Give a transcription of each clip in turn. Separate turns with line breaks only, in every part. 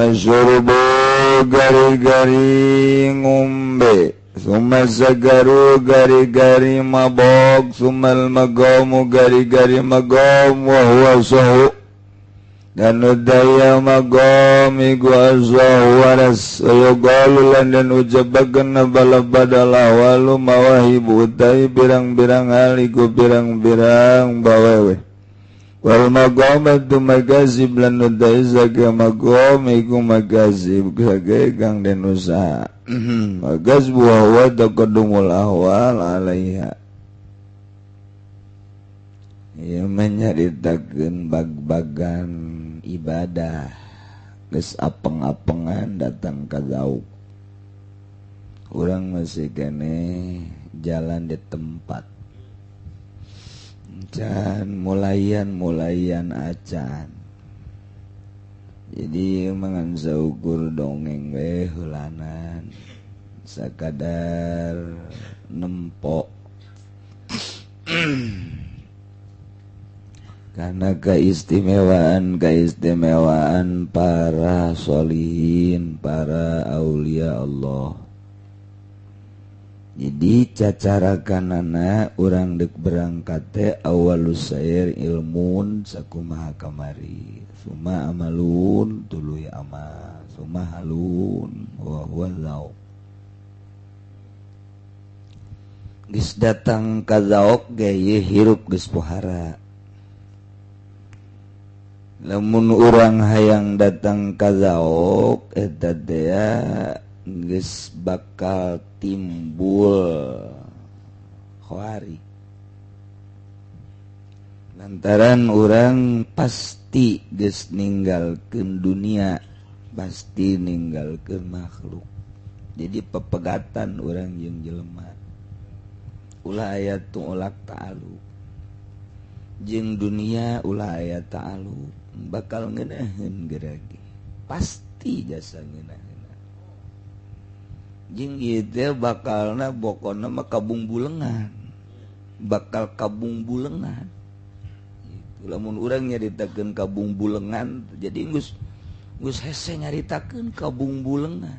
Summa syurbu gari-gari ngombe, summa sagaru gari-gari mabok, summal magamu gari-gari magam wa huwa sahu dan udaya magam iku azzahu waras yuqalu lan dan ujabakeun balabadal walu mawahibu utai pirang-pirang hal iku pirang-pirang bawewe wal maqamatu magazib lan utai zaga magam iku magazib sage kang den usaha magazbu wa taqaddumul ahwal alaiha. Ya menyaritakeun bag-bagan ibadah geus apeng-apengan datang ka zauk. Urang masih keneh jalan di tempat. Can mulayan-mulayan acan. Jadi mangan saukur dongeng we heulanan sakadar nempok. Karena keistimewaan para solihin, para aulia Allah. Jadi cacarakanana urang dek berangkat teh awalus sair ilmun sakumaha kamari, summa amalun tuluy amal, summa halun wa huwa zauk. Geus datang ka zauk ge ieu hirup geus pohara. Lamun urang hayang datang ka zauk eta teh geus bakal timbul khawari. Lantaran urang pasti geus ninggalkeun dunia, pasti ninggalkeun makhluk. Jadi pepegatan urang jeung jelema. Ulah aya tu'lak ta'aluk. Jeung dunia ulah aya ta'aluk. Bakal ngeunaheun gerage pasti jasa ngeunaheun jeung ieu teh bakalna bokona mah kabung bulengan, bakal kabung bulengan. Itu lamun urang nyaritakeun kabung bulengan jadi geus geus hese nyaritakeun kabung bulengan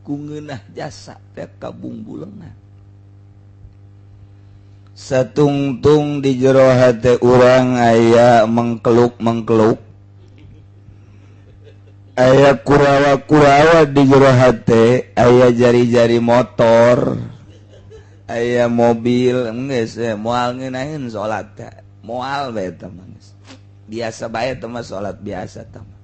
ku ngeunah jasa teh kabung bulengan. Satungtung di jero hate urang aya mengkeluk-mengkeluk, aya kurawa-kurawa di jero hate, aya jari-jari motor, aya mobil, geus moal ngeunaheun salat teh, moal bae teh mah geus. Biasa bae teh mah salat biasa teh mah.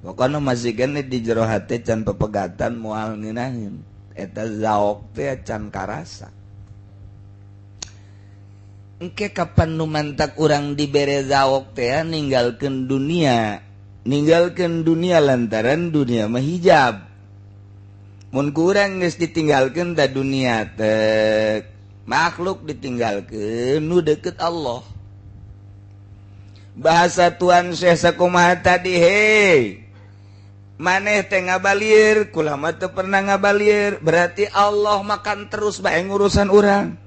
Pokona masih keneh di jero hate can pepegatan moal ngeunaheun, eta zaok teh can karasa. Engke kapan nu mantak urang dibere zaok teh ninggalkeun dunia, ninggalkeun dunia lantaran dunia mah hijab. Mun ku urang geus ditinggalkeun da dunia teh makhluk ditinggalkeun nu deukeut Allah. Bahasa Tuan Syekh sakumaha tadi, hei maneh teh ngabalir, kula mah teu pernah ngabalir, berarti Allah makan terus bae ngurusan urang.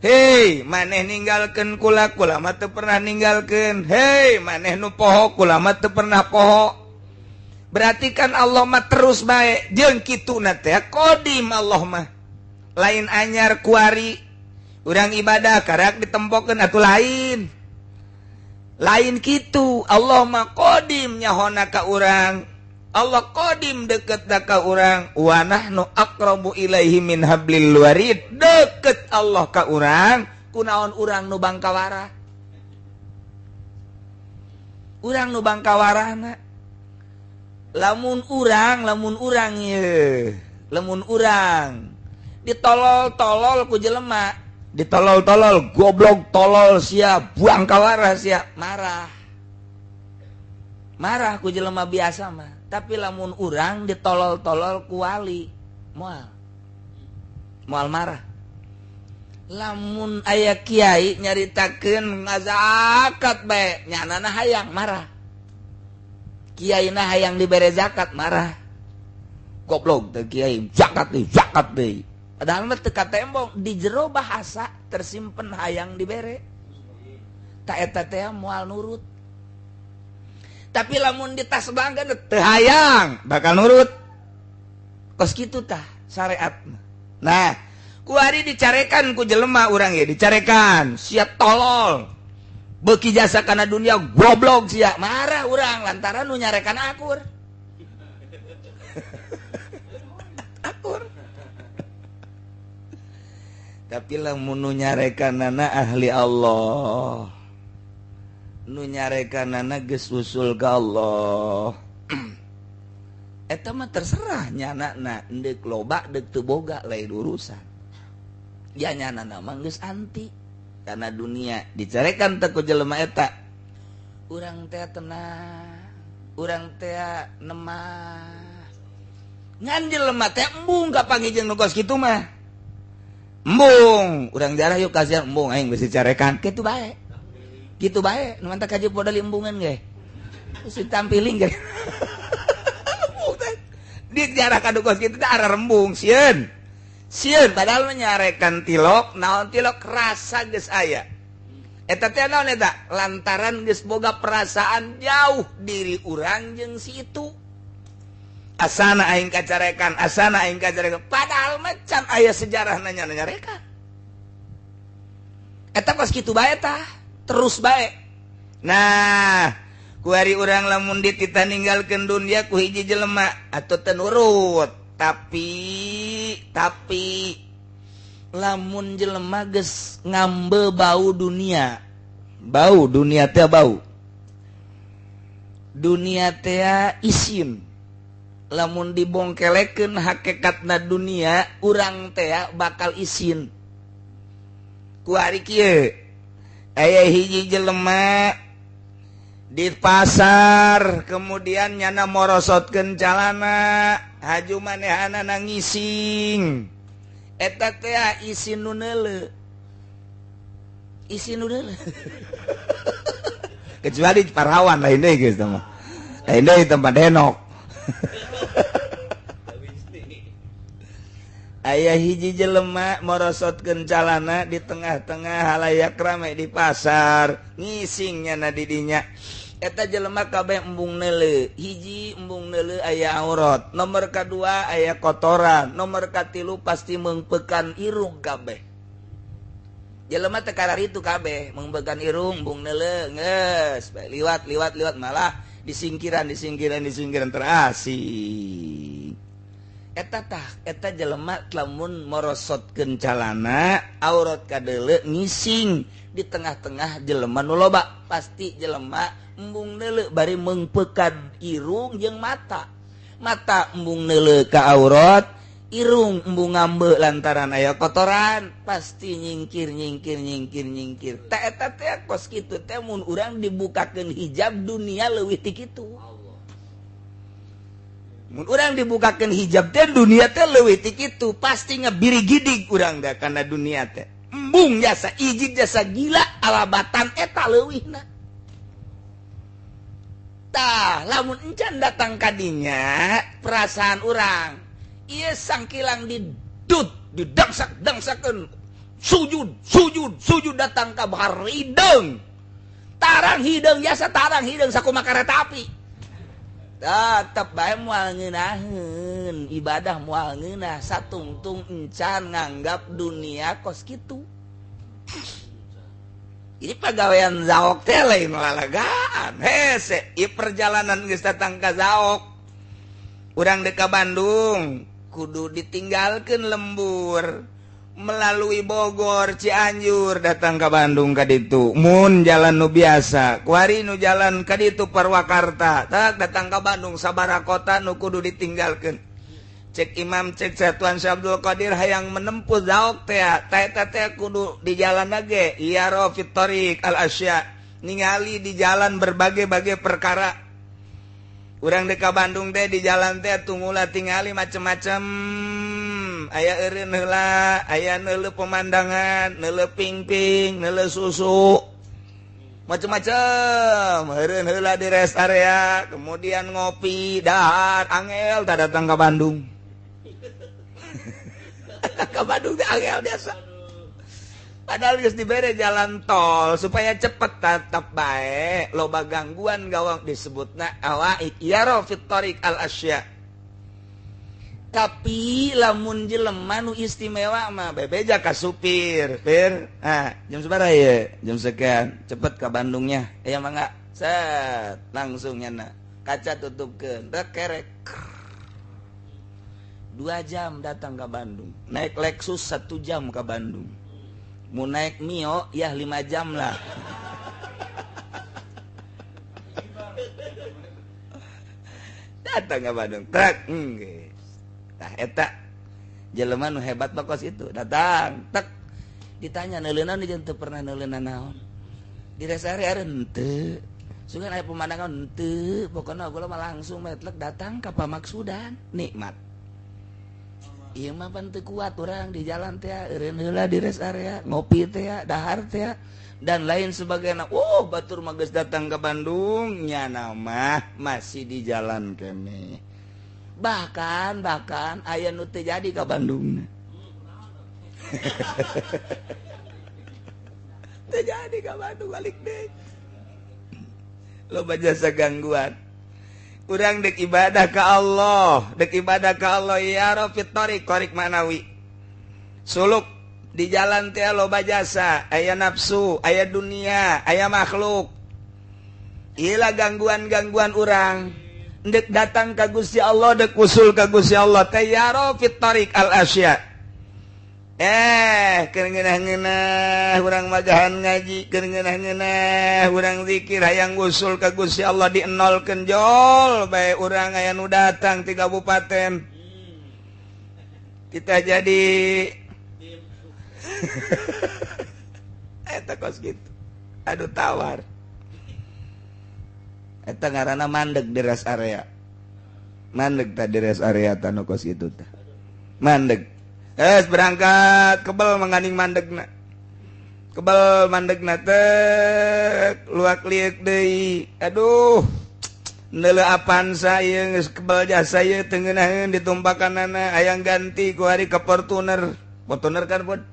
Hei maneh ninggalkeun kula, kula mah teu pernah ninggalkeun. Hei maneh nu poho, kula mah teu pernah poho. Berarti kan Allah mah terus bae jeung kituna teh qadim Allah mah. Lain anyar kuari urang ibadah karak ditempokeun atuh lain. Lain kitu Allah mah qadim nyahona ka urang. Allah qadim deket ka urang, wa nahnu aqrabu ilaihi min hablil warid. Deket Allah ka urang, kunaon urang nu bangkawara. Urang nu bangkawarana. Lamun urang ye, lamun urang ditolol-tolol ku jelema, ditolol-tolol goblok tolol sia, bangkawara sia, marah. Marah ku jelema biasa mah. Tapi lamun urang ditolol-tolol ku wali, moal moal marah. Lamun aya kiai nyaritakeun ngazakat bae, nyanana hayang marah. Kiaina hayang dibere zakat marah. Goblok teh kiai, zakat deui, zakat deui. Padahal mah teu katembong, di jero bahasa tersimpen hayang dibere. Ta eta teh moal nurut. Tapi lamun ditas bangga teu hayang bakal nurut. Kos kitu tah syariat. Nah, kuari dicarekan ku jelema urang ye dicarekan, sia tolol. Beuki jasa kana dunia goblok sia, marah urang lantaran nu nyarekan akur. Akur. Tapi lamun nu nyarekanana ahli Allah, nu nyarekanana geus usul ka Allah, eta mah terserah nyanana deuk loba deuk teu boga lain urusan. Ya nyanana mah geus anti kana dunia dicarekan teh ku jelema eta. Urang teh tenang, urang teh nemah. Ngan jelema teh embung ka panggih jeung nu kos kitu mah. Embung, urang jarah yuk kasihan embung aing bisi carekan. Kitu bae. Kitu bae, nu mantap kaji podal embungan ge. Terus ditampiling ge. Di jarah ka kos kitu teh arah rembung sieun. Sieun padahal nyarekan tilok, naon tilok rasa geus aya. Eta teh naon eta? Lantaran geus boga perasaan jauh diri urang jeung si itu. Asana aing kacarekan, asana aing kacarekan. Padahal macan aya sejarah nanya nyarekan. Eta kos kitu bae tah, terus bae. Nah, kuari urang lamun ditita ninggalkeun dunia ku hiji jelema atau teu nurut, tapi lamun jelema geus ngambe bau dunia teh bau. Dunia teh isin. Lamun dibongkelekeun hakikatna dunia urang teh bakal isin. Ku ari kieu aya hiji jelema di pasar kemudian nyana morosotkeun calana haju manehanana ngising. Eta teh isin nu neuleu. Isin nu neuleu. Kecuali parawan lain deui geus teh mah. Lain deui tempat denok. Aya hiji jelema morosotkeun calana di tengah-tengah halayak rame di pasar ngisingnya na didinya. Eta jelema kabeh embung neuleu. Hiji embung neuleu aya aurat, nomor kadua aya kotoran, nomor katilu pasti meungpekan irung kabeh. Jelema teh kararitu kabeh meungpekan irung embung neuleu geus liwat liwat liwat malah disingkiran disingkiran disingkiran terasing. Eta tah eta jelema lamun morosotkeun calana aurat kadeuleu ngising di tengah-tengah jelema nu loba pasti jelema embung neuleu bari meungpekan irung jeung mata. Mata embung neuleu ka aurat, irung embung ngambe lantaran aya kotoran, pasti nyingkir nyingkir nyingkir nyingkir. Ta eta teh kos kitu teh mun urang dibukakeun hijab dunia leuwih ti kitu. Mun urang dibukakeun hijab teh dunia teh leuwih ti kitu, pasti ngebirigidig urang da kana dunia teh. Embung jasa ijid jasa gila alabatan eta leuwihna. Tah, lamun encan datang kadinya perasaan urang ieu sangkilang didut, didangsak-dangsakeun, sujud, sujud, sujud datang ka bahar hideung. Tarang hideung jasa tarang hideung sakumaha kareta api. Tetep bae moal ngeunaheun, ibadah moal ngeunah satungtung encan nganggap dunia kos kitu. Ini pagawean zaok teh lain lalagaan. Hese, ieu perjalanan geus datang ka zaok. Urang dek ka Bandung, kudu ditinggalkeun lembur melalui Bogor, Cianjur datang ka Bandung ka ditu. Mun jalan nu biasa, kuari nu jalan ka ditu Purwakarta, tak datang ka Bandung sabaraha kota nu kudu ditinggalkeun. Cek Imam cek Satuan Syekh Abdul Qadir hayang menempuh zaok teh, ta eta teh kudu di jalan ge, iyaro fit thariq al asya, ningali di jalan berbagai-bagai perkara. Urang dek ka Bandung teh di jalan teh tunggulah tingali macem-macem. Aya eureun heula, aya neuleuh pemandangan, neuleuh pingping, neuleuh susu. Macem-macem. Eureun heula di rest area, kemudian ngopi, dahar, angel tah datang ka Bandung. Ka Bandung teh angel biasa. Padahal geus dibere jalan tol supaya cepet tetap bae loba gangguan gawang disebutna awaik yaro fit tariq al asya. Tapi lamun jelema nu istimewa mah bebeja ka supir, pir. Ah, jam sabaraha ye? Jam sekian, cepet ka Bandungnya. Aya mangga. Set, langsung nyana. Kaca tutupkeun, rek kerek. 2 jam datang ke Bandung. Naik Lexus 1 jam ke Bandung. Mau naik Mio ya 5 jam lah. Datang ke Bandung. Truk. Tah eta jelema nu hebat mah kos itu. Datang, tek. Ditanya neuleunan jeung teu pernah neuleunan naon. Di rest area henteu. Sugan aya pemandangan henteu, pokona gua mah langsung metlek datang ka pamaksudan. Nikmat. Ieu mah pan teu kuat urang di jalan teh, eureun heula di rest area, ngopi teh, dahar teh dan lain sebagainya. Oh, batur mah geus datang ke Bandung, nyana mah masih di jalan keneh. Bahkan aya nu teu jadi ka Bandung. Teu jadi ka Bandung balik deui. Loba jasa gangguan. Urang dek ibadah ka Allah, dek ibadah ka Allah ya Rabbit tariq tariq manawi. Suluk di jalan teh loba jasa, aya nafsu, aya dunia, aya makhluk. Ilah gangguan-gangguan urang. Dek datang ka Gusti Allah, dek usul ka Gusti Allah teh ya Rabbit tariq al asya. Keur ngeunah-ngeunah urang magahan ngaji, keur ngeunah-ngeunah urang zikir hayang usul ka Gusti Allah dienolkeun jol bae urang aya nu datang ti kabupaten. Kita jadi eta kos kitu. Aduh tawar. Eta ngaranna mandeg di rest area. Mandeg tah di rest area tah nu kos kitu tah. Mandeg. Berangkat kebel menganing mandegna. Kebel mandegna teh luak liuk deui. Aduh. Neuleuh Avanza ieu geus kebel jasa ieu teu ngeunaheun ditumpakanana hayang ganti ku hari ke Fortuner. Fortuner kan pun.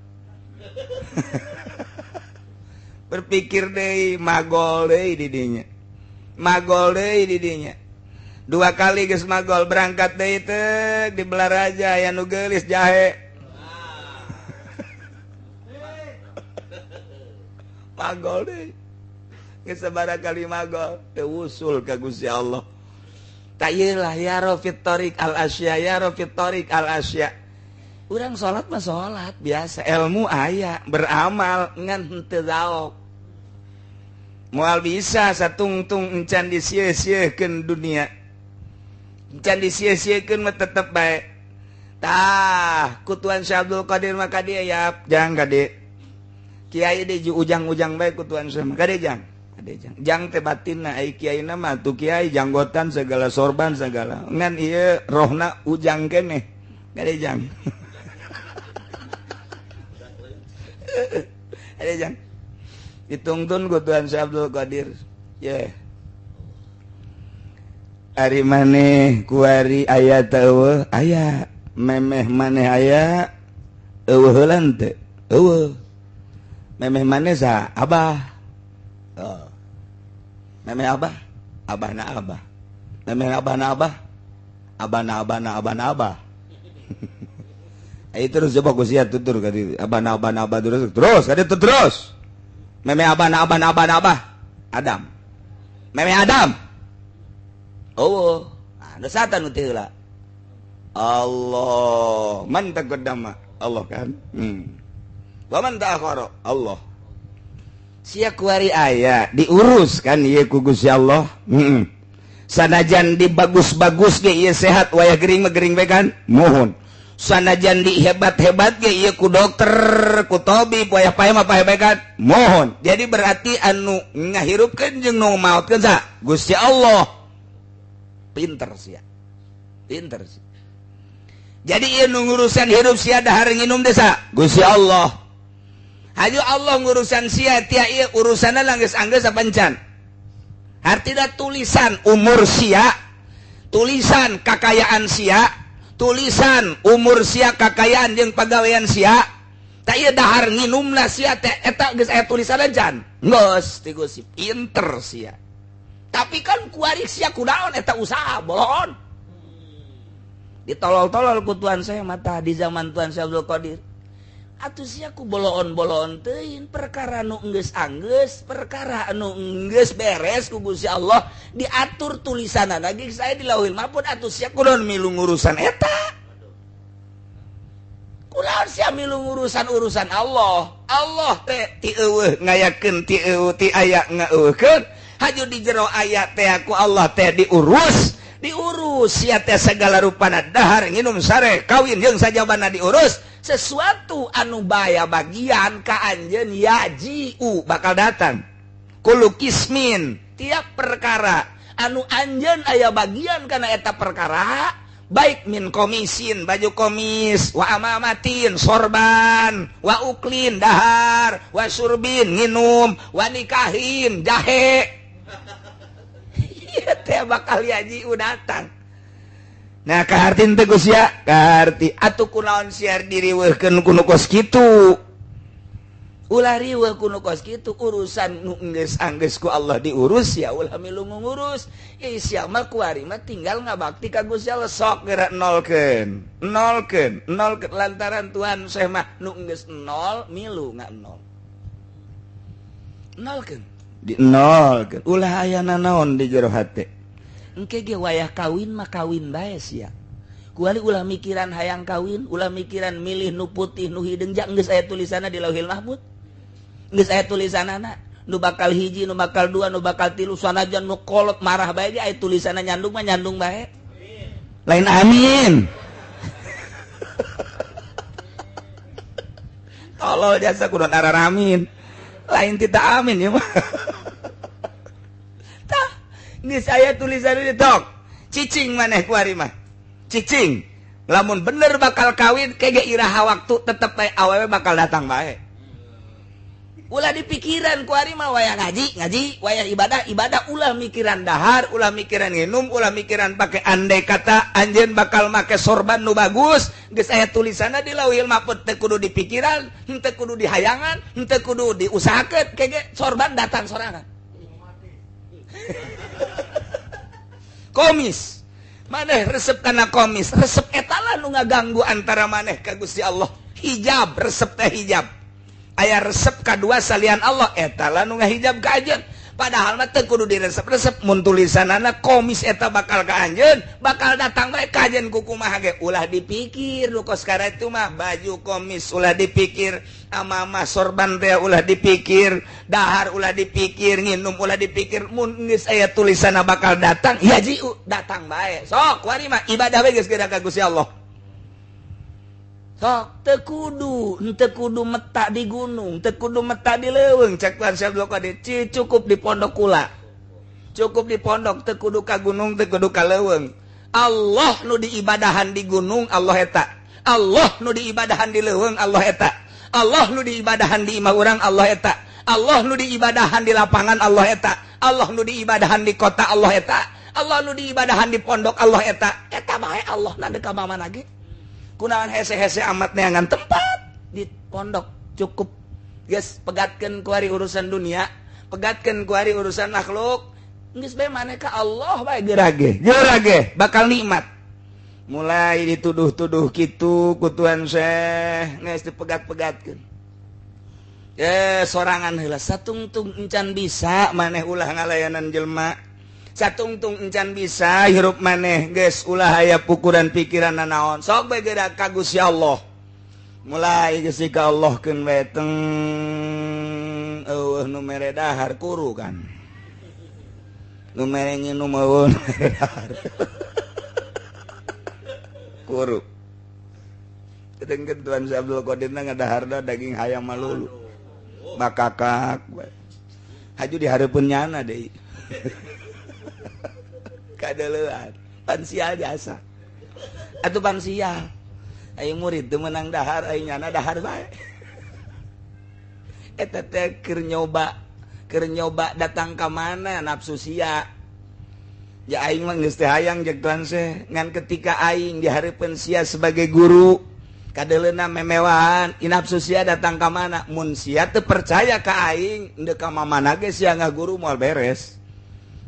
Berpikir deui magol deui di dinya. Magol deui di dinya. 2 kali geus magol berangkat deui teh di Belaraja aya nu geulis jahe. Magol deui. Geus sabaraha kali magol teu usul ka Gusti Allah. Ta ieu lah ya Rabbit tariq al asya ya Rabbit tariq al asya. Urang salat mah salat biasa, ilmu aya, beramal ngan henteu zaok. Moal bisa satungtung encan disia-siakeun dunia. Encan disia-siakeun mah tetep bae. Tah, ku Tuan Syekh Abdul Qadir mah ka dieu yap, jang ka dieu. Kiai di ujang-ujang bae ku Tuan Syekh mah ka dieu jang. Ka dieu jang. Jang teh batinna ai kiaina mah tuh kiai janggotan segala sorban segala. Ngan ieu rohna ujang keneh. Ka dieu jang. Ka dieu jang. Ditungtun ku Tuan Syekh Abdul Qadir. Ye. Ari maneh kuari aya teh eueuh aya. Memeh maneh aya eueuh heulan teh eueuh. Memeh maneh sa abah. Oh. Memeh abah, abahna abah. Memeh abahna abah, abahna abahna abahna abah. Ayo terus coba ku sia tutur ka dieu. Abahna abahna abah terus terus ka dieu terus. Memeh abah abah abah abah Adam. Memeh Adam. Oh, ah nu satan teu heula. Allah, man taqaddama Allah kan. Wa man ta'akhara Allah. Sia kuari aya diurus kan ieu ku Gusti Allah. Sanajan dibagus-bagus ge ieu sehat wayah gering mah gering bae kan. Mohon. Sanajan dihebat-hebat ge ieu ku dokter, ku tabib wayah paeh mah paeh bae kan. Mohon. Jadi berarti anu ngahirupkeun jeung nu maotkeun sa Gusti Allah. Pinter sia. Pinter sia. Jadi ieu nu ngurusan hirup sia dahar nginum teh sa Gusti Allah. Hayu Allah ngurusan sia tia ieu urusanna geus anggeus sapancan. Hartina tulisan umur sia, tulisan kakayaan sia, tulisan umur sia kakayaan jeung pagawean sia, Tah ieu dahar nginumna sia teh eta geus aya tulisanna jan. Geus ti gosip inter sia. Tapi kan kuari sia kunaon eta usaha boloon. Ditolol-tolol ku tuan saya mata di zaman Tuan Syekh Abdul Qadir. Atuh sia ku boloon-boloon teuing perkara nu geus anggeus, perkara anu geus beres ku Gusti Allah diatur tulisanana ge saya di Lauhil Mahfuz atuh sia kunaon milu ngurusan eta. Kunaon sia milu ngurusan urusan Allah. Allah teh ti eueuh ngayakeun ti eueuh ti aya ngaeueuhkeun. Haju di jero aya teh ku Allah teh diurus, diurus sia teh segala rupana dahar nginum sare kawin jeung sajabana diurus. Sesuatu anu baya bagian ka anjeun yajiu bakal datang. Kullu kismin tiap perkara anu anjeun aya bagian kana eta perkara. Baik min komisin baju komis, wa amamatin sorban, wa uklin dahar, wa surbin nginum, wa nikahin jahe. Ieu teh bakal yajiu datang. Nah kaharti teh Gus ya, kaharti atuh kunaon siar diriweuhkeun ku nu kos kitu. Ulah riweuh ku nu kos kitu urusan nu geus anggeus ku Allah diurus ya ulah milu ngurus. Sia mah kuari mah tinggal ngabakti ka Gusti Allah sok geura nolkeun. Nolkeun, nolkeun lantaran Tuhan saya mah nu geus nol milu nganol. Nolkeun. Di nolkeun. Ulah aya nanaon di jero hate. Engke ge wayah kawin mah kawin bae sia. Kuali ulah mikiran hayang kawin, ulah mikiran milih nu putih nu hideung jak geus aya tulisanna di Lauhil Mahfuz. Geus aya tulisanana nu bakal hiji, nu bakal dua, nu bakal tilu, sanajan nu kolot marah bae ge aya tulisanna nyandung mah nyandung bae. Lain amin. Tolol jasa kudu araramin. Lain tita amin ya mah. Tah, geus aya tulisanna di tok. Cicing maneh kuari mah. Cicing. Lamun bener bakal kawin kege iraha waktu tetep bae awewe bakal datang bae. Ulah dipikiran kuari mah wayah ngaji, ngaji, wayah ibadah, ibadah, ulah mikiran dahar, ulah mikiran nginum, ulah mikiran pake andai kata anjeun bakal make sorban nu bagus, geus aya tulisanna di Lauhil Mahfuz teu kudu dipikiran, henteu kudu dihayangan, henteu kudu diusahakeun, kege sorban datang sorangan. Komis. Maneh resep kana komis, resep eta lah nu ngaganggu antara maneh ka Gusti Allah. Hijab, resep teh hijab. Aya resep kadua salian Allah eta lah nu ngahijab ka anjeun. Padahal mah teu kudu diresep-resep mun tulisanana komis eta bakal ka anjeun, bakal datang bae ka anjeun ku kumaha ge ulah dipikir nu kos karatu mah baju komis ulah dipikir, amamah sorban teh ulah dipikir, dahar ulah dipikir, nginum ulah dipikir, mun geus aya tulisanna bakal datang, yajiu datang bae. Sok kuari mah ibadah we geus geura ka Gusti Allah. Sok teu kudu meta di gunung, teu kudu meta di leuweung, cek Tuan Syekh Abdul Qadir, cukup di pondok kula. Cukup di pondok, teu kudu ka gunung, teu kudu ka leuweung. Allah nu diibadahan di gunung, Allah eta. Allah nu diibadahan di leuweung, Allah eta. Allah nu diibadahan di imah urang, Allah eta. Allah nu diibadahan di lapangan, Allah eta. Allah nu diibadahan di kota, Allah eta. Allah nu diibadahan di pondok, Allah eta. Eta bae Allah na deuk ka mana ge. Kunaon hese-hese amat neangan tempat di pondok cukup geus pegatkeun kuari urusan dunia, pegatkeun kuari urusan makhluk, geus bae maneh ka Allah bae geura ge, geura ge bakal nikmat. Mulai dituduh-tuduh kitu ku Tuan Syekh geus dipegat-pegatkeun. Sorangan heula satungtung encan bisa maneh ulah ngalayanan jelema. Satungtung encan bisa hirup maneh geus ulah aya pukuran pikiran nanaon sok bae geura ka Gusti Allah. Mulai geus ka Allah keun bae teng eueuh nu mere dahar kuru kan. Nu mere nginum eueuh nu mere dahar. Kuru. Kedengkeun Tuan Syekh Abdul Qadir na ngadaharna daging hayam malulu. Bakakak bae. Haju dihareupeun nyana deui. Kadeleuan pansial jasa atuh pansial aing murid teu meunang dahar aing nyana dahar bae eta teh keur nyoba datang ka mana nafsu sia ja aing mah geus teh hayang jeung Tuan Syekh ngan ketika aing dihareupeun sia sebagai guru Kadeleuna memewahan nafsu sia datang ka mana mun sia teu percaya ka aing deuk ka mamana ge sia ngaguru moal beres.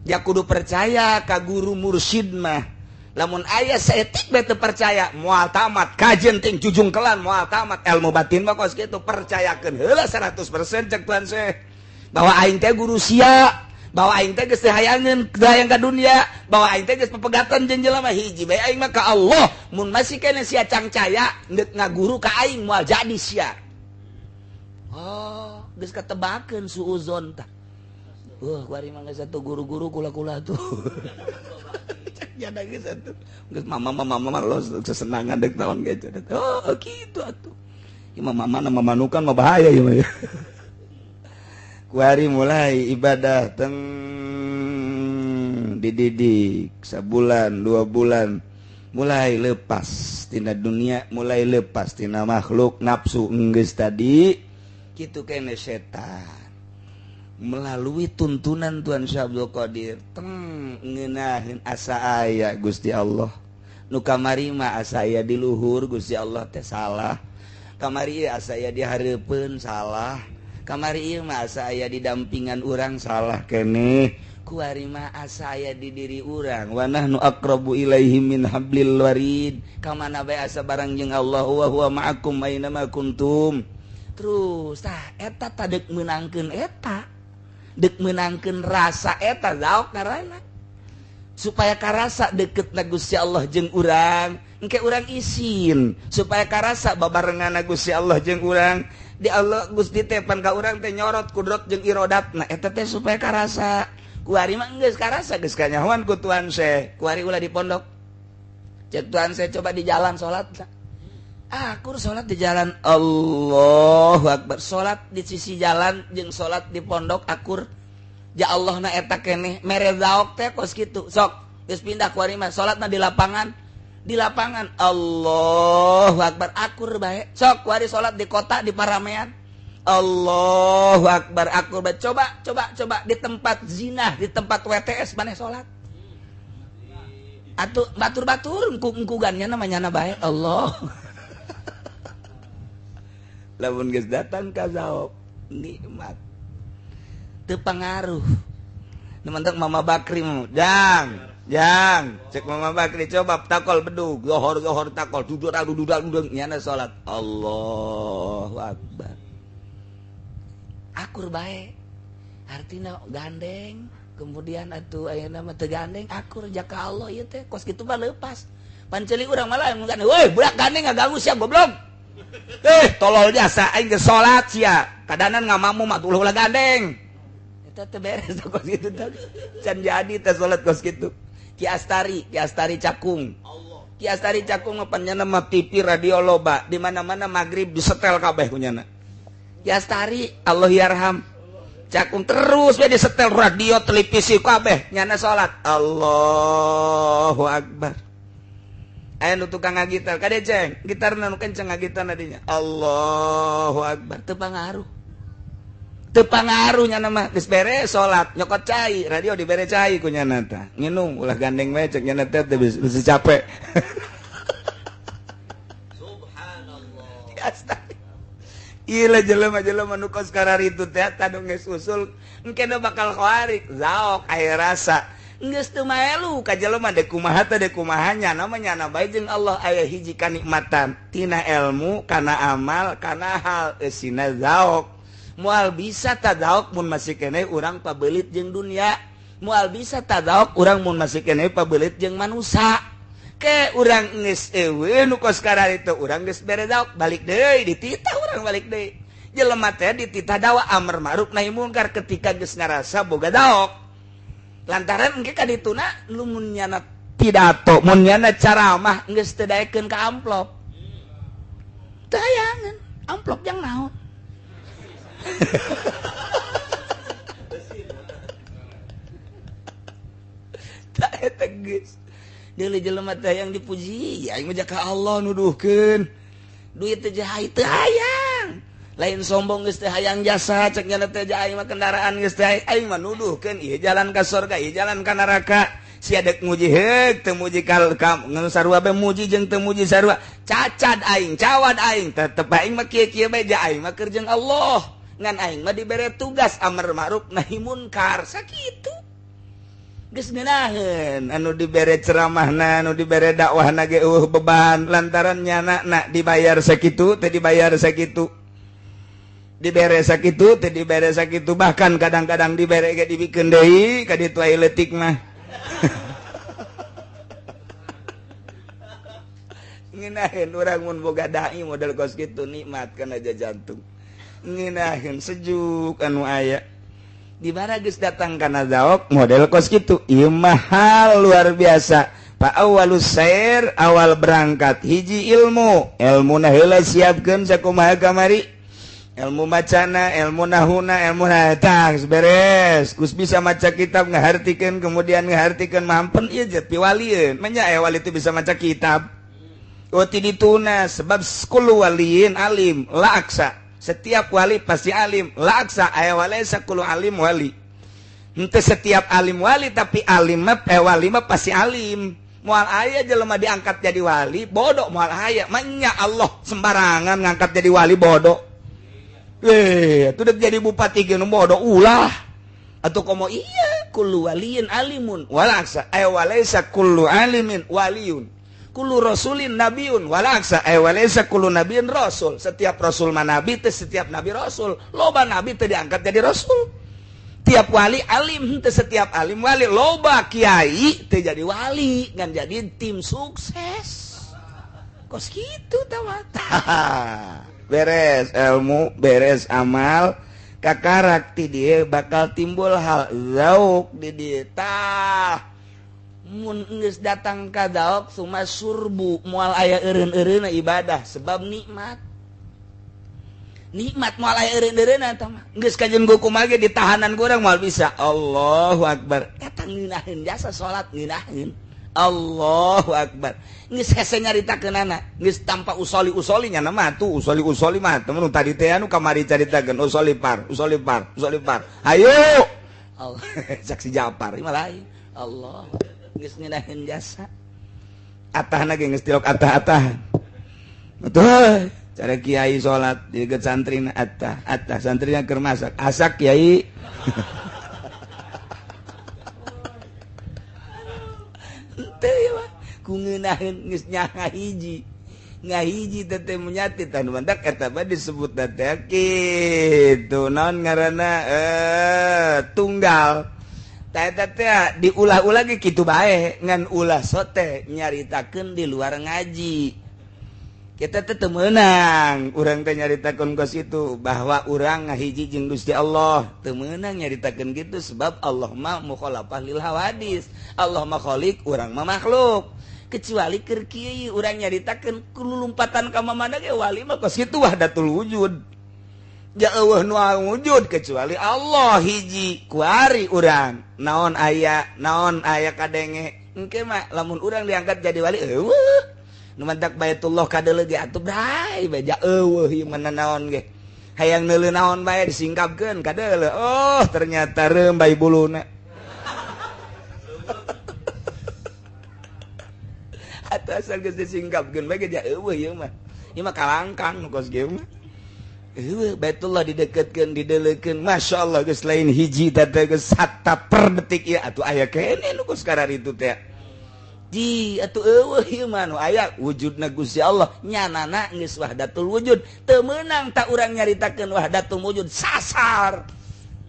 Ya kudu percaya ka guru mursyid mah. Lamun aya saeutik bae teu percaya moal tamat kajen ting jujungkelan moal tamat ilmu batin mah kos kitu percayakeun heula 100% cek Tuhan Syekh bahwa aing teh guru sia. Bahwa aing teh geus teu hayangeun hayang ka dunia, bahwa aing teh geus pepegatan jeung jelema hiji bae aing mah ka Allah. Mun masih keneh sia cangcaya deuk ngaguru ka aing moal jadi sia. Oh, geus katebakeun suuzon tah. Wah, kuari mah geus atuh guru-guru kula-kula tuh. Cek jada geus atuh. Geus mama los sesenangan deuk naon ge. Oh, kitu atuh. Ieu mah mama na mamanukan mah bahaya ieu mah. Kuari mulai ibadah teng dididik sebulan 2 bulan mulai lepas tina dunia, mulai lepas tina makhluk nafsu enggeus tadi kitu kene setan melalui tuntunan Tuhan Syekh Abdul Qadir teng ngeunaheun asa aya Gusti Allah nu kamari mah asa aya di luhur Gusti Allah teh salah, kamari asa aya di hareupeun salah, kamari ieu mah asa aya di dampingan urang salah keneh, kuari mah asa aya di diri urang wa nahnu aqrabu ilaihi min hablil warid, ka mana bae asa barang jeung Allah wa huwa ma'akum aina ma kuntum. Terus tah eta tah deuk meunangkeun eta, deuk meunangkeun rasa eta zaok ngaranna supaya karasa deketna Gusti Allah jeung urang, engke urang isin supaya karasa babarenganna Gusti Allah jeung urang. Di Allah Gusti teh pan ka urang teh nyorot kudrot jeung irodatna eta teh supaya karasa. Kuari mah geus karasa geus kanyahoan ku Tuhan Syekh. Kuari ulah di pondok. Cek Tuhan Syekh coba di jalan salat. Akur salat di jalan Allahu Akbar. Salat di sisi jalan jeung salat di pondok akur. Ja Allah na eta keneh mere zaok teh kos kitu. Sok geus pindah kuari mah salatna di lapangan. Di lapangan Allahu Akbar akur bae. Sok kuari salat di kota di paramean Allahu Akbar akur bae. Coba coba coba di tempat zina, di tempat WTS maneh salat. Atuh batur-batur engkug-engkugannya namanya na bae Allah. Lamun geus datang ka zaok nikmat. Teu pangaruh. Nu mentek Mama Bakri mah, "Jang, Jang, cek Mama Bakri coba takol bedug, zohor-zohor takol, dudur dudur dudur nyana salat." Allahu Akbar. Akur bae. Artina gandeng, kemudian atuh ayeuna mah teu gandeng, akur jaka Allah ieu teh kos kitu mah leupas. Panceli urang malah mun gandeng, "Woi, budak gandeng ngaganggu sia goblok." Tolol jasa aing geus salat sia. Kadanan ngamamu mah ulah gandeng. Eta teu beres kos kitu teh. Can jadi teh salat kos kitu. Ki Astari Cakung. Ki Astari Cakung mah panjana mah TV radio loba, di mana-mana magrib disetel kabeh kunyana. Ki Astari Allah yarham. Cakung terus we disetel radio televisi kabeh nyana salat. Allahu Akbar. Aya nu tukang ngagitar, kade ceng, gitarna nu kenceng ngagitarna dinya. Allahu Akbar, teu pangaruh. Teu pangaruh nyana mah geus beres salat, nyokot cai, radio dibere cai ku nyana tah. Nginum ulah gandeng we cek nyana teh bisa capek. Subhanallah. Ieu jelema-jelema nu kos kararitu teh tadu geus usul engkena bakal khawarik, zaok aya rasa. Geus teu maelu ka jelema deuk kumaha teh deuk kumaha nyana mah nyana bae jeung Allah aya hiji kanikmatan tina ilmu kana amal kana hal eusina zaok. Moal bisa tadaok mun masih keneh urang pabelit jeung dunia, moal bisa tadaok urang mun masih keneh pabelit jeung manusa. Ke urang geus eueuh nu kos kararitu urang geus bere daok balik deui dititah urang balik deui. Jelema teh dititah dawa amar ma'ruf nahi mungkar ketika geus ngarasa boga daok. Lantaran engke ka dituna lumun nyana pidato, mun nyana ceramah geus teu daekeun ka amplop. Teu hayangeun, amplop jang naon? Tak eta geus. Deuleu jelema teh yang dipuji, aing mah ka Allah nuduhkeun. Duit teh jahai teu hayang. Lain sombong geus teh hayang jasa cek nyana teh aing mah kendaraan geus teh aing mah nuduhkeun ieu jalan ka surga, ieu jalan ka neraka. Sia dek muji heuk teu muji kal kam ngan sarua bae muji jeung teu muji sarua. Cacad aing, cawad aing, tetep aing mah kieu-kieu bae ja aing mah keur jeung Allah. Ngan aing mah dibere tugas amar ma'ruf nahi munkar sakitu. Geus ngeunaheun anu dibere ceramahna, anu dibere dakwahna ge eueuh beban lantaran nyana na dibayar sakitu teu dibayar sakitu. Dibere sakitu teu dibere sakitu, bahkan kadang-kadang dibere ge dibikeun deui ka ditu aya leutik mah. Ngeunaheun urang mun boga dai model kos kitu nikmat kana jantung. Ngeunaheun sejuk anu aya. Di mana geus datang kana zaok model kos kitu. Ieu mah hal luar biasa. Fa awalus sair awal berangkat hiji ilmu. Ilmuna heula siapkeun sakumaha kamari. Ilmu macana, ilmu nahuna, ilmu tah beres. Kus bisa maca kitab ngahartikeun kemudian ngahartikeun mampen ieu je piwalieun. Manya aya wali teu bisa maca kitab. Oh ti dituna sebab kullu waliyin alim la aksa. Setiap wali pasti alim, la aksa aya walaysa kullu alim wali. Henteu setiap alim wali tapi alim mah wali mah pasti alim. Moal aya jelema diangkat jadi wali, bodoh moal aya. Manya Allah sembarangan ngangkat jadi wali bodoh. Itu udah jadi bupati ge nu bodoh ulah. Atau komo iya kullu waliyin alimun walaksa ay walaysa kullu alimin waliyun. Kullu rasulin nabiyun walaksa ay walaysa kullu nabiyin rasul. Setiap rasul mah nabi teh setiap nabi rasul. Loba nabi teh diangkat jadi rasul. Tiap wali alim teh setiap alim wali. Loba kiai teh jadi wali ngan jadi tim sukses. Kos kitu tah. Beres ilmu, beres amal, kakarak ti dieu bakal timbul hal zauk di dieu. Tah mun geus datang ka zauk suma surbu moal aya eureun-eureunna ibadah sebab nikmat. Nikmat moal aya eureun-eureunna tah mah. Geus kajeun kumaha ge ditahanan ku urang moal bisa. Allahu akbar. Eta ngeunaheun jasa salat ngeunaheun. Allahu akbar. Geus hese nyaritakeunana, geus tanpa usoli-usoli nya mah tuh usoli-usoli mah temen tadi teh anu kamari caritakeun usoli par, usoli par, usoli par. Hayu. Allah saksi Japar mah lain. Allah geus ngeunaheun jasa. Atahna ge geus tilok atah-atahan. Betul. Cara kiai salat dieukeut santrina atah, atah santrina keur masak, asak kiai. Ku ngeunaheun geus ngahiji ngahiji teh teh menyati tah nu mantak eta mah disebut teh kitu naon ngaranna tunggal tah eta teh diulah-ulah ge kitu bae ngan ulah sote nyaritakeun di luar ngaji. Kita teh teu meunang urang teh nyaritakeun kos itu bahwa urang ngahiji jeung Gusti Allah teu meunang nyaritakeun kitu sebab Allah mah mukhalafah lil hawadis, Allah mah khaliq urang mah makhluk. Kecuali keur kieu urang nyaritakeun kulumpatan ka mamana ge wali mah kos kitu wahdatul wujud. Ja eueuh nu wujud kecuali Allah hiji kuari urang naon aya kadenge engke mah lamun urang diangkat jadi wali eueuh nu mantak Baitullah kadeuleu ge atuh bray bae eueuh ieu mah naon ge hayang neuleu naon bae disingkapkeun kadeuleu oh ternyata reum bae buluna atuh asal geus disingkapkeun bae ge eueuh ieu mah kalangkang nu kos kieu mah eueuh Baitullah dideketkeun dideleukeun masyaallah geus lain hiji teh geus hatta per detik ieu atuh aya keneh nu kos kararitu teh di atuh eueuh ieu mah nu aya wujudna Gusti Allah nyanana geus wahdatul wujud teu meunang tak urang nyaritakeun wahdatul wujud sasar.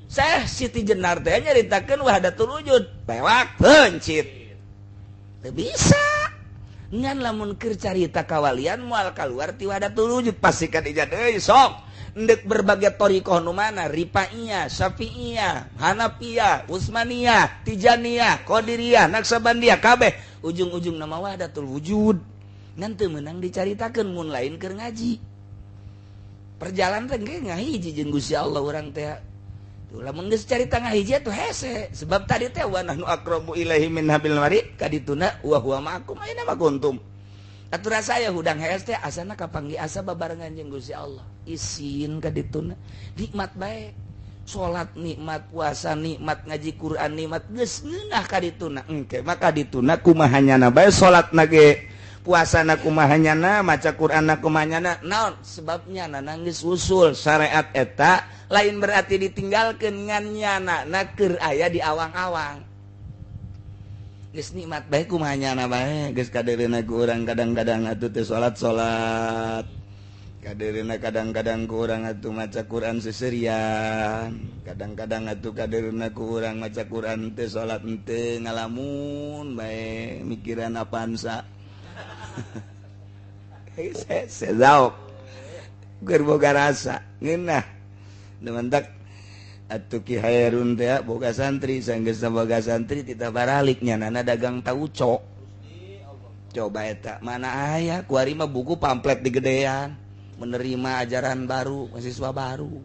Syekh Siti Jenar teh nyaritakeun wahdatul wujud pewak pencit teu bisa ngan lamun keur carita kawalian moal kaluar ti wahdatul wujud pasti kan ijad euy sok endek berbagai thariqah nu mana Rifaiyah, Syafi'iyah, Hanafiyah, Utsmaniyah, Tijaniyah, Qadiriyah, Naqsabandiyah kabeh ujung-ujung nama wahdatul wujud ngan teu meunang dicaritakeun mun lain keur ngaji. Perjalanan teh ge ngahiji jeung Gusti Allah urang teh. Tuh lamun geus carita ngahiji atuh hese sebab tadi teh wa nahnu aqrabu ilaihi min hablil warid kadituna wa huwa ma'akum aina ma kuntum. Atuh rasa aya hudang hees teh asana kapanggih asa babarengan jeung Gusti Allah. Isin kadituna nikmat bae. Salat nikmat, puasa nikmat, ngaji Quran nikmat, geus ngeunah ka dituna. Engke maka dituna kumaha nyana bae salatna ge, puasana kumaha nyana, maca Quranna kumaha nyana. Naon sebabnya nana geus usul syariat eta lain berarti ditinggalkeun ngan nyana na keur aya di awang-awang. Geus nikmat bae kumaha nyana bae, geus kadeureuna ku urang kadang-kadang atuh teu salat-salat. Kadeurna kadang-kadang ku urang atuh maca Quran seserian, kadang-kadang atuh kadeurna ku urang maca Quran teu salat teu ngalamun bae mikiran Avanza. Zauk keur boga rasa ngeunah. Nu mantak atuh Ki Hairun teh boga santri, sanggeus boga santri tita baralik nyanana dagang tauco. Coba eta mana aya kuari mah buku pamflet digedean. Menerima ajaran baru, mahasiswa baru.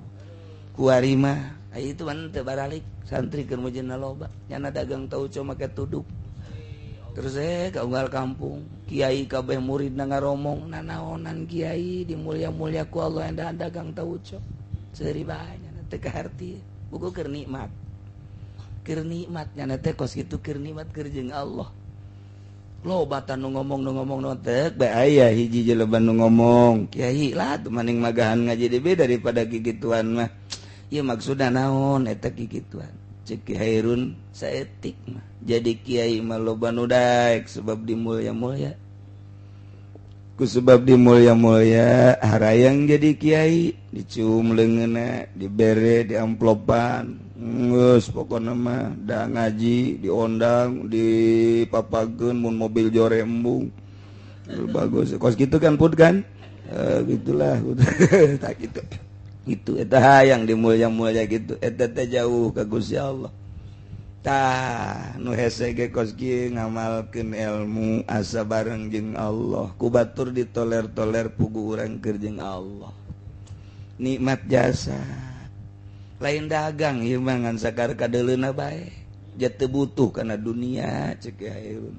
Kuari mah itu man teu baralik santri keur mujina loba, nyana dagang tauco make tuduk. Terus ka unggal kampung, kiai kabeh muridna ngaromong, nanaonan kiai dimulia-mulia ku Allah endah dagang tauco. Seuri bae nyana teu kaharti, buku keur nikmat. Keur nikmat nyana teh kos kitu keur nikmat keur jeung Allah. Loba tan nu ngomong nu teh bae aya hiji jelema nu ngomong, kiai lah tuh maning magahan ngaji DB daripada gigituan mah. Ieu maksudna naon eta gigituan? Cek Ki Hairun saetik mah. Jadi kiai mah loba nu daek sebab dimulia-mulia. Ku sebab dimulia-mulia harayang jadi kiai, dicium leungeunna, dibere, diamplopan. Geus pokona mah da ngaji diondang dipapageun mun mobil jore embung bagus kos gitu kan put kan gitulah tak gitu itu eta hayang dimulia-mulia gitu eta teh jauh ka Gusti Allah. Tah nu hese ge kos kieu ngamalkeun ilmu asa bareng jeung Allah ku batur ditoler-toler pugu urang keur jeung Allah nikmat jasa. Lain dagang ieu mah ngan sakar kadeuleuna bae jatuh butuh kana dunia cek Hairun.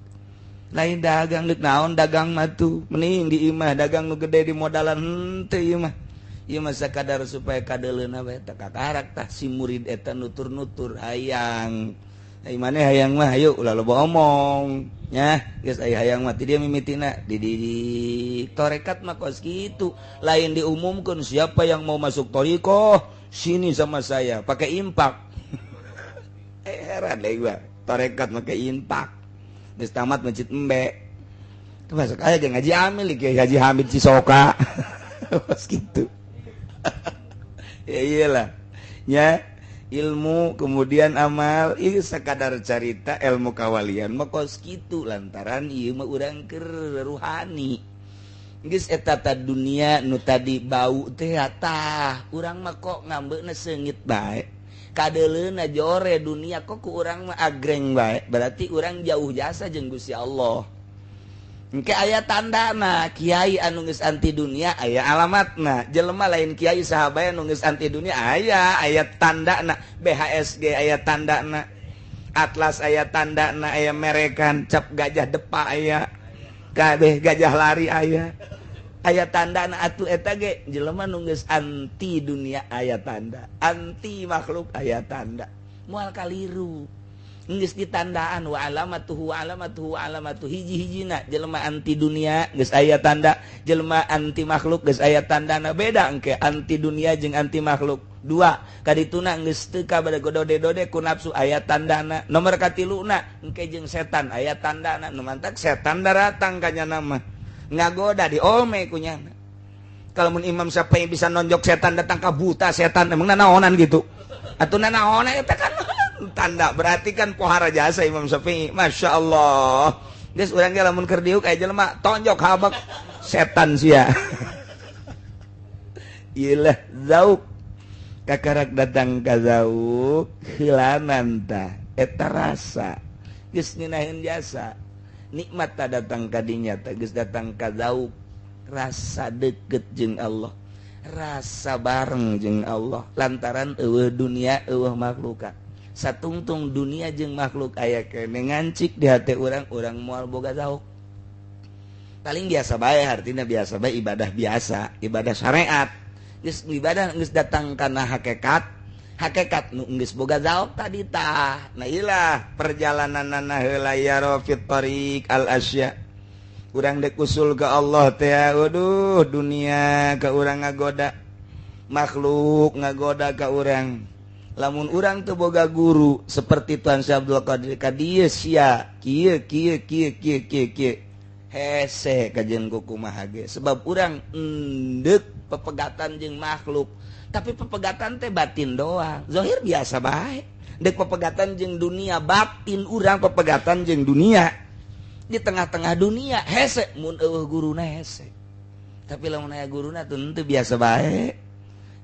Lain dagang deuk naon dagang mah tuh mending di imah dagang nu gede di modalan henteu ieu mah. Ieu mah sakadar supaya kadeuleuna bae teh kakarak tah si murid eta nutur-nutur hayang. Ai maneh hayang mah hayu ulah loba omong nya geus aya hayang mah ti dia mimitina di tarekat mah kos kitu lain diumumkeun siapa yang mau masuk thariqah sini sama saya pakai impak. Heran deh gua tarekat pakai impak geus tamat masjid embe itu masuk aja jeung Haji Amil kiai Haji Hamid Cisoka. Pas gitu. Ya iyalah nya ilmu kemudian amal ieu sakadar carita ilmu kawalian mah kos kitu lantaran ieu mah urang keur ruhani. Geus eta ta dunia nu tadi bau teh tah urang mah kok ngambeuna seungit bae kadeuleuna jore dunia kok ku urang mah agreng bae berarti urang jauh jasa jeung Gusti Allah. Engke aya tandana kiai anu geus anti dunia aya alamatna, jelema lain kiai sahabat anu geus anti dunia aya aya tandana, BHSG aya tandana, Atlas aya tandana, aya merekan cap gajah depa aya kabeh gajah lari aya aya tandana atuh eta ge jelema nu geus anti dunia aya tanda, anti makhluk aya tanda, moal kaliru geus ditandaan wa alamatuhu alamatuhu alamatu hiji-hijina jelema anti dunia geus aya tanda, jelema anti makhluk geus aya tandana, beda engke anti dunia jeung anti makhluk. Dua kadituna geus teu kabada godode-dode ku nafsu aya tandana, nomor katiluna engke jeung setan aya tandana, nu mantak setan daratang ka nyana mah ngagoda diome ku nyana. Kalau mun Imam Syafi'i bisa nonjok setan datang ka buta setan emang nanaonan gitu atuh nanaonan eta kan tanda berarti kan pohara jasa Imam Syafi'i. Masya Allah geus urang ge lamun keur diuk aya jelema tonjok habek setan sia. Ieu zauk kakarak datang ka zauk hilanan tah eta rasa geus ngeunaheun jasa nikmat ta datang ka dinya teh geus datang ka zauk rasa deket jeung Allah, rasa bareng jeung Allah lantaran eueuh dunia eueuh makhlukat. Satungtung dunia jeung makhluk aya keneh ngancik di hati urang, urang moal boga zauk. Paling biasa bae artina biasa bae ibadah biasa, ibadah syariat. Geus ibadah geus datang kana hakikat, Hakikat nu geus boga zauk tadi tah. Nah ilah perjalananana heula ya fit tariq al asya. Urang dek usul ke Allah teh, waduh dunia ke urang ngagoda, makhluk ngagoda ka urang. Lamun urang teu boga guru seperti Tuan Syekh Abdul Qadir ka dieu sia kieu kieu kieu kieu kieu kieu hese kajeun kumaha ge, sebab urang endek pepegatan jeung makhluk, tapi pepegatan teh batin doang, zahir biasa bae. Dek pepegatan jeung dunia, batin urang pepegatan jeung dunia. Di tengah-tengah dunia hese mun eueuh guruna hese. Tapi lamun aya guruna teu henteu biasa bae.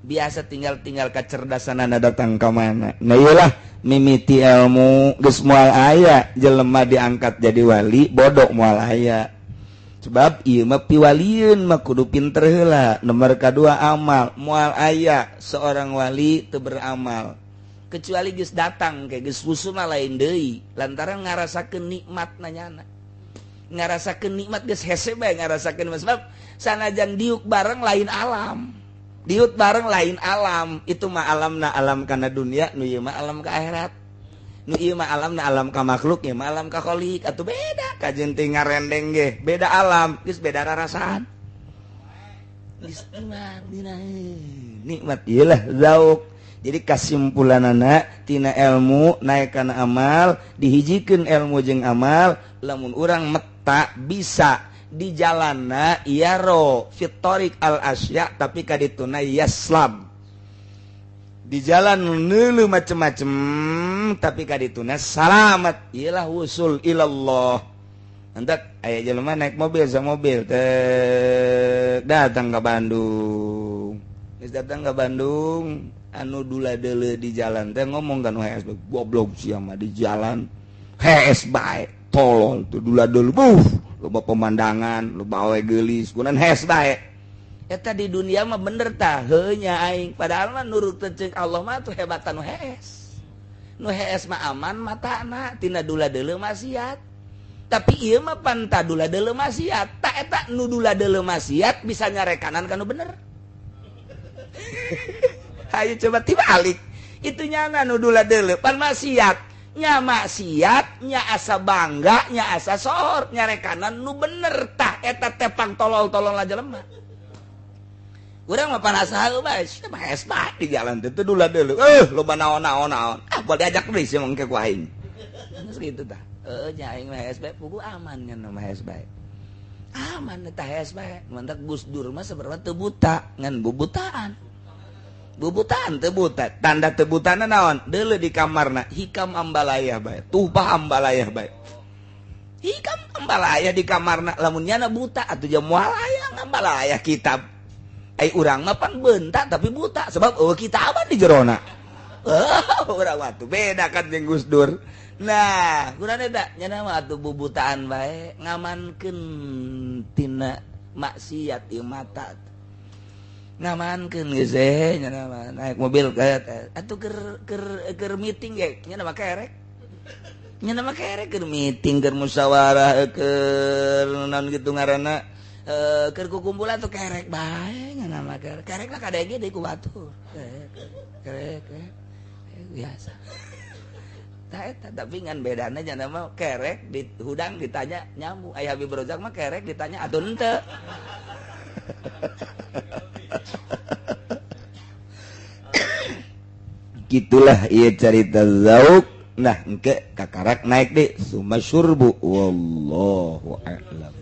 Biasa tinggal-tinggal kecerdasanana datang ka mana. Nah ieulah mimiti ilmu geus moal aya jelema diangkat jadi wali bodoh moal aya. Sebab ieu mah piwalieun mah kudu pinter heula. Nomor kadua amal, moal aya seorang wali teu beramal. Kecuali geus datang ke geus wusuma lain deui lantaran ngarasakeun nikmatna nyana. Ngarasakeun nikmat geus hese bae ngarasakeun, sebab sanajan diuk bareng lain alam. Diuk bareng lain alam, itu mah alamna alam kana dunia, nu ieu mah alam ka akhirat. Nu ieu mah alamna alam ka makhluk, ieu mah alam ka kholiq, atuh beda kajeun teh ngarendeng ge, beda alam, geus beda rarasaan. Geus nikmat ieu lah zauk. Jadi kasimpulanana tina ilmu naik kana amal, dihijikeun ilmu jeung amal, lamun urang meta bisa di jalana yaro fit thoriq al asya, tapi kadituna yaslam. Di jalan neuleuh macem-macem tapi kadituna salamat, iyalah wusul ilallah. Entak aya jelema naik mobil sama mobil teh datang ke Bandung. Geus datang ke Bandung, anu dula deuleuh di jalan teh ngomong kan hees goblok sia mah di jalan. Hees bae, tolol tuh dula deuleuh, buh, loba pemandangan, loba awe geulis, kunan hees bae. Eta di dunia mah bener tah, heuh nya aing, padahal mah nurut ceuk Allah mah tuh hebatan nu hees. Nu hees mah aman matana tina dula deuleuh maksiat. Tapi ieu mah pan ta dula deuleuh maksiat, ta eta nu dula deuleuh maksiat bisa nyarekanan ka nu bener. Ayo coba tibalik. Itu nyana nu dula deuleuh pan maksiat, nya maksiat, nya asa bangga, nya asa sohor, nyarekanan nu bener tah eta tepang tolol-tolol aja lemah. Urang mah panasa bae, sia mah hees bae di jalan teh dula deuleuh. Loba naon-naon naon. Ah, boleh diajak deui sia mangke ku aing. Geus kitu tah. Heuh nya aing mah hees bae, puguh aman nya mah hees bae. Aman eta hees bae. Mantak Gus Dur mah sebenarnya teu buta, ngan bubutaan. Bubutaan teu buta. Tanda teu butana naon? Deuleuh di kamarna hikam ambalayah bae, tuhpah ambalayah bae. Hikam ambalayah di kamarna, lamun nyana buta atuh jam moal aya ngambalayah kitab. Ai urang mah pan bentak tapi buta sebab eueuh kitaban di jerona. Urang mah tuh beda kan jeung Gus Dur. Nah, kurang eta nyana mah atuh bubutaan bae ngamankeun tina maksiat ieu mata. Ngamankeun geus nyana mah naik mobil ka atuh keur meeting ge nyana mah kerek. Nyana mah kerek keur meeting, keur musyawarah, keur naon kitu ngaranna. Keur kukumpulan tuh kerek bae nyana mah kerek. Kerek lah kadenge deui ku batur. Kerek biasa. Tah eta tapi ngan bedana nyana mah kerek di hudang ditanya nyambung. Aya Habib Rozak mah kerek ditanya atuh henteu. Gitulah ieu carita zauk. Nah engke kakarak naik deui suma syurbu wallahu a'lam.